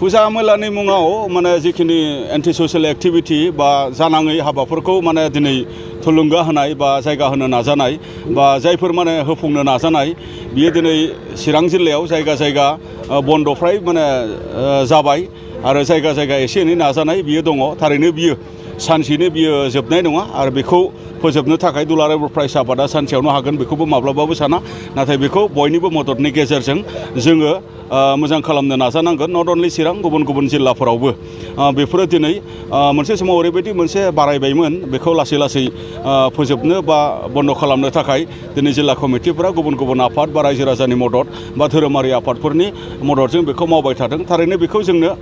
फुजा मेलानि मुङाव माने जिखिनि एन्टि ससियेल एक्टिभिटी बा जानाङै हाबाफोरखौ माने दिनै थुलुंगा होनाय बा जायगा होनो नाजानाय बा जायफोर माने होफुंनो नाजानाय बियो दिनै चिरां जिल्लायाव जायगा जायगा बन्द फ्राय माने जाबाय आरो जायगा जायगा एसे एनै नाजानाय बियो दङ थारैनो बियो सानसेनो बियो जोबनाय नङा आरो बेखौ फोजोबनो थाखाय दुलाराय बर' फरायसा आफादा सानसेयावनो हागोन बेखौबो माब्लाबाबो साना नाथाय बेखौ बयनिबो मददनि गेजेरजों जोङो मोजां खालामनो नाजानांगोन नट अनलि चिरां गुबुन गुबुन जिल्लाफोरावबो बेफोरो दिनै मोनसे समाव ओरैबायदि मोनसे बारायबायमोन बेखौ लासै लासै फोजोबनो बा बन्द खालामनो थाखाय दिनै जिल्ला कमिटिफोरा गुबुन गुबुन आफाद बा रायजो राजानि मदद बा धोरोमारि आफादफोरनि मददजों बेखौ मावबाय थादों थारैनो बेखौ जोंनो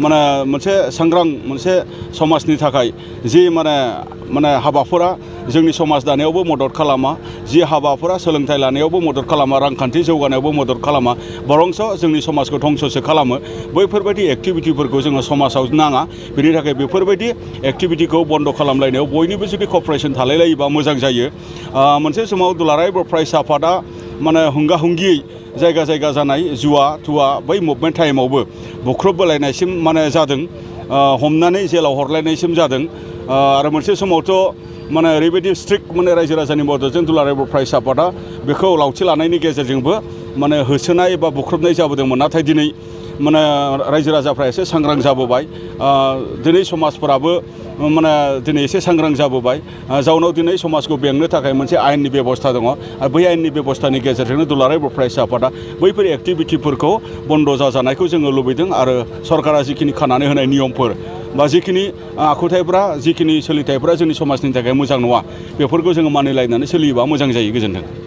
माने मोनसे सांग्रां मोनसे समाजनि थाखाय जि माने हाबाफोरा जोंनि समाज दानायावबो मदद खालामा जि हाबाफोरा सोलोंथाइ लानायावबो मदद खालामा रांखान्थि जौगानायावबो मदद खालामा बरंस जोंनि समाजखौ धंससो खालामो बैफोरबायदि एक्टिभिटिफोरखौ जोङो समाजाव नाङा बेनि थाखाय बेफोरबायदि एक्टिभिटिखौ बन्द खालामलायनायाव बयनिबो जुदि कपारेसन थालायलायोबा मोजां जायो मोनसे समाव दुलाराय बर' फरायसा आफादा माने हुंगा हुंगियै जायगा जायगा जानाय जुवा थुवा बै मुभमेन्ट टाइमावबो बुख्रुबबोलायनायसिम माने जादों हमनानै जेलाव हरलायनायसिम जादों आरो मोनसे समावथ' माने ओरैबायदि स्ट्रिक्ट माने रायजो राजानि मददजों दुलाराय बर' फरायसा आफादा बेखौ लावथि लानायनि गेजेरजोंबो माने होसोनाय बा बुख्रुबनाय जाबोदोंमोन नाथाय दिनै माने रायजो राजाफ्रा एसे सांग्रां जाबोबाय दिनै समाजफोराबो माने दिनै एसे सांग्रां जाबोबाय जाउनाव दिनै समाजखौ बेंनो थाखाय मोनसे आयेननि बेबस्था दङ आरो बै आयेननि बेबस्थानि गेजेरजोंनो दुलाराय बर' फरायसा आफादा बैफोर एक्टिभिटिफोरखौ बन्द जाजानायखौ जोङो लुबैदों आरो सरकारा जिखिनि खानानै होनाय नियमफोर बा जिखिनि आखुथायफ्रा जिखिनि सोलिथायफ्रा जोंनि समाजनि थाखाय मोजां नङा बेफोरखौ जोङो मानिलायनानै सोलियोबा मोजां जायो गोजोन्थों